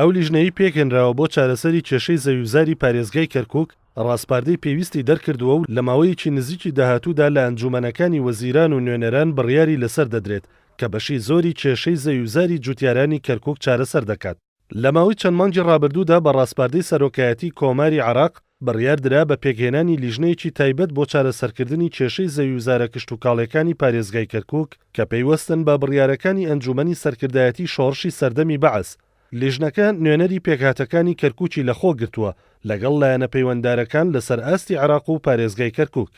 ئەو لیژنەیەی پێکهێنراوە بۆ چارەسەری کێشەی زەویوزاری پارێزگای کەرکوک، ڕاسپاردەی پێویستی دەرکردووە و لە ماوەیەکی نزیکی داهاتوودا لە ئەنجوومەنەکانی وەزیران و نوێنەران بڕیاری لەسەر دەدرێت کە بەشی زۆری کێشەی زەویوزاری جوتیارانی کەرکوک چارەسەر دەکات. لە ماوەی چەند مانگی ڕابردوودا بە ڕاسپاردەی سەرۆکایەتی کۆماری عێراق بڕیار درا بە پێکهێنانی لیژنەیەکی تایبەت بۆ چارەسەرکردنی کێشەی زەویوزارە کشتوکاڵیەکانی پارێزگای کەرکوک کە پەیوەستن بە بڕیارەکانی ئەنجوومەنی سەرکردایەتی شۆڕشی سەردەمی بەعس لیژنەکە نوێنەری پێکهاتەکانی کەرکوکی لەخۆ گرتووە لەگەڵ لایەنە پەیوەنددارەکان لەسەر ئاستی عێراق و پارێزگای کەرکوک.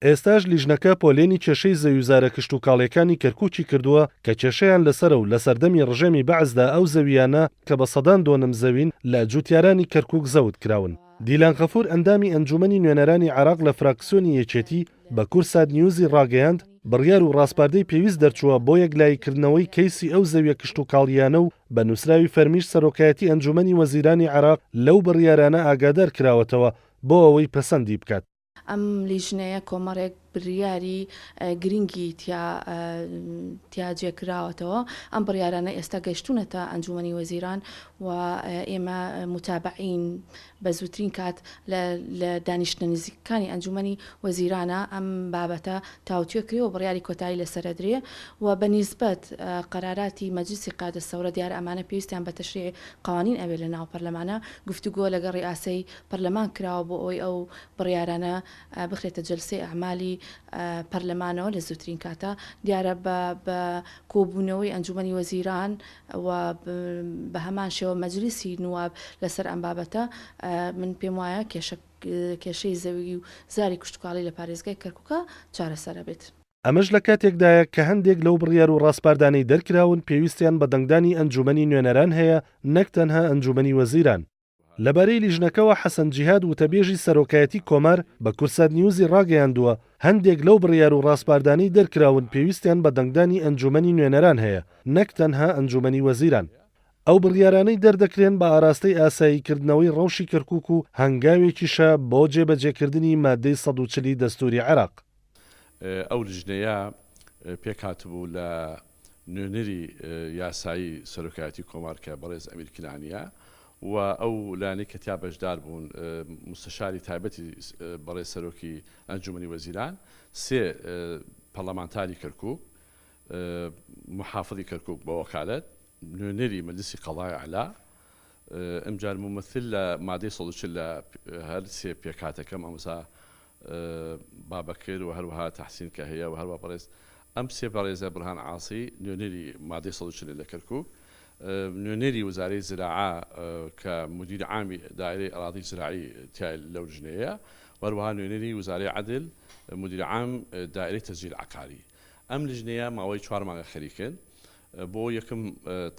ئێستاش لیژنەکە پۆلێنی کێشەی زەویوزارە کشتوکاڵیەکانی کەرکوکی کردووە کە کێشەیان لەسەرە و لەسەردەمی ڕژێمی بەعسدا ئەو زەوییانە کە بە سەدان دۆنم زەوین لە جوتیارانی کەرکوک زەوت کراون. دیلان غەفور ئەندامی ئەنجومەنی نوێنەرانی عێراق لە فراکسیۆنی یەکێتی بە کوردسات نیوزی ڕاگەیاند، بڕیار و ڕاسپاردەی پێویست دەرچووە بۆ یەکلاییکردنەوەی کەیسی ئەو زەویە کشتوکاڵییانە و بە نووسراوی فەرمیش سەرۆکایەتی ئەنجومەنی وەزیرانی عێراق لەو بڕیارانە ئاگادار کراوەتەوە بۆ ئەوەی پەسەندی بکات. ئەم لیژنەیە کۆمەڵێک بریاری گرنگی تیا تیا جێکراوەتەوە، ئەم بڕیارانە ئێستا گەشتوونەتە ئەنجومەنی وەزیران و ئێمە موتابەعین بە زووترین کات لە لە دانیشتنە نزیکەکانی ئەنجومەنی وەزیرانە ئەم بابەتە تاوتوێ کرێ و بڕیاری کۆتایی لەسەر ئەدرێ و بە نیسبەت قەراراتی مەجلیسی قیادە سەورە دیارە ئەمانە پێویستیان بە تەشریعی قەوانین ئەبێ لە ناو پەرلەمانە گفتوگۆ لەگەڵ ڕیئاسەی پەرلەمان کراوە بۆ ئەوەی ئەو بڕیارانە بخرێتە جەلسەی ئەعمالی پەرلەمانەوە لە زووترین کاتا. دیارە بە بە کۆبوونەوەی ئەنجومەنی وەزیران و بە هەمان شێوە مەجلیسی نواب لەسەر ئەم بابەتە من پێم وایە کێشە کێشەی زەوی و زاری کشتوکاڵی لە پارێزگای کەرکوکا چارەسەر ئەبێت. ئەمەش لە کاتێکدایە کە هەندێک لەو بڕیار و ڕاسپاردانەی دەرکراون پێویستیان بە دەنگدانی ئەنجومەنی نوێنەران هەیە نەک تەنها ئەنجومەنی وەزیران. لەبارەی لیژنەکەوە حەسەن جیهاد وتەبێژی سەرۆکایەتی کۆمار بە کوردسات نیوزی ڕاگەیاندووە، هەندێک لەو بڕیار و ڕاسپاردانەی دەرکراون پێویستیان بە دەنگدانی ئەنجومەنی نوێنەران هەیە نەک تەنها ئەنجومەنی وەزیران. ئەو بڕیارانەی دەردەکرێن بە ئاراستەی ئاساییکردنەوەی ڕەوشی کەرکوک و هەنگاوێکیشە بۆ جێبەجێکردنی ماددەی 140 ی دەستوری عێراق. ئەو لیژنەیە پێکهاتبوو لە نوێنەری یاسایی سەرۆکایەتی کۆمار کە بەڕێز ئەمیر کنانییە و ئەو لایەنەی کە تیا بەشدار بوون موستەشاری تایبەتی بەڕێز سەرۆکی ئەنجومەنی وەزیران، سێ پەڕلەمانتاری کەرکوک، موحافزی کەرکوک بە وەکالەت، نوێنەری مەجلسی قەزای ئەعلا، ئمجار مومەسیل لە مادەی 140 لە هەر سێ پێکهاتەکە مامۆستا بابەکر و هەروەها تەحسین کە هەیە و هەروە بەڕێز ئەم سێ بەڕێزە بورهان عاسی نوێنەری مادەی 140 لە کەرکوک نوێنەری وزارەی زراعە کە مدیر عامی دایرەی ئەراضی زراعی تیا لەو لجنەیە و هەروەها نوێنەری وزارەی عەدل مدیر عام دایرەی تەسجیل عەقاری ئەم لجنەیە ماوەی چوار مانگە خەریکن بۆ یەکەم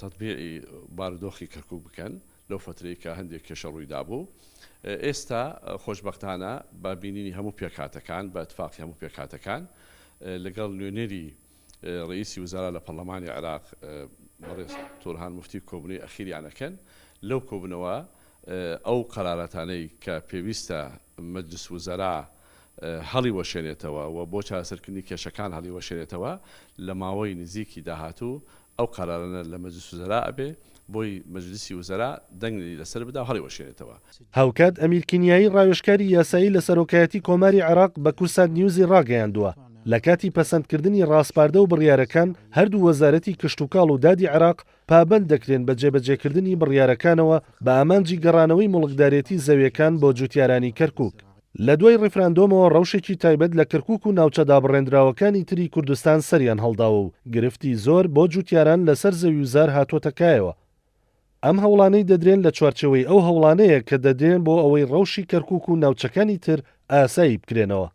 تەتبیعی بارودۆخی کەرکوک بکەن لەو فەترەی کە هەندێک کێشە ڕووی دابوو، ئێستا خۆشبەختانە بە بینینی هەموو پێکهاتەکان، بە ئیتفاقی هەموو پێکهاتەکان لەگەڵ نوێنەری ڕەئیسی وزارا لە پەڕلەمانی عێراق بەڕێز تورهان موفتی کۆبوونەوەی ئەخیریان ئەکەن، لەو کۆبوونەوە ئەو قەراراتانەی کە پێویستە مەجلس وزەرا هەڵیوەشێنێتەوە و بۆ چارەسەرکردنی کێشەکان هەڵیوەشێنێتەوە لە ماوەی نزیکی داهاتوو ئەو قەرارانە لە مەجلس وزەرا ئەبێ بۆی مەجلسی وزەرا دەنگی لەسەر بدا و هەڵیوەشێنێتەوە. هاوکات ئەمیر کینیایی ڕاوێژکاری یاسایی لە سەرۆکایەتی کۆماری عێراق بە کوردسات نیوزی ڕاگەیاندووە، لە کاتی پەسەندکردنی ڕاسپاردە و بڕیارەکان هەردوو وەزارەتی کشتوکاڵ و دادی عێراق پابەند دەکرێن بە جێبەجێکردنی بڕیارەکانەوە بە ئامانجی گەڕانەوەی موڵکدارێتی زەویەکان بۆ جوتیارانی کەرکوک. لە دوای ڕیفراندۆمەوە ڕەوشێکی تایبەت لە کەرکوک و ناوچە دابڕێندراوەکانی تری کوردستان سەریان هەڵداوە و گرفتی زۆر بۆ جوتیاران لەسەر زەوی و زار هاتۆتە کایەوە. ئەم هەوڵانەی دەدرێن لە چوارچێوەی ئەو هەوڵانەیە کە دەدرێن بۆ ئەوەی ڕەوشی کەرکوک و ناوچەکانی تر ئاسایی بکرێنەوە.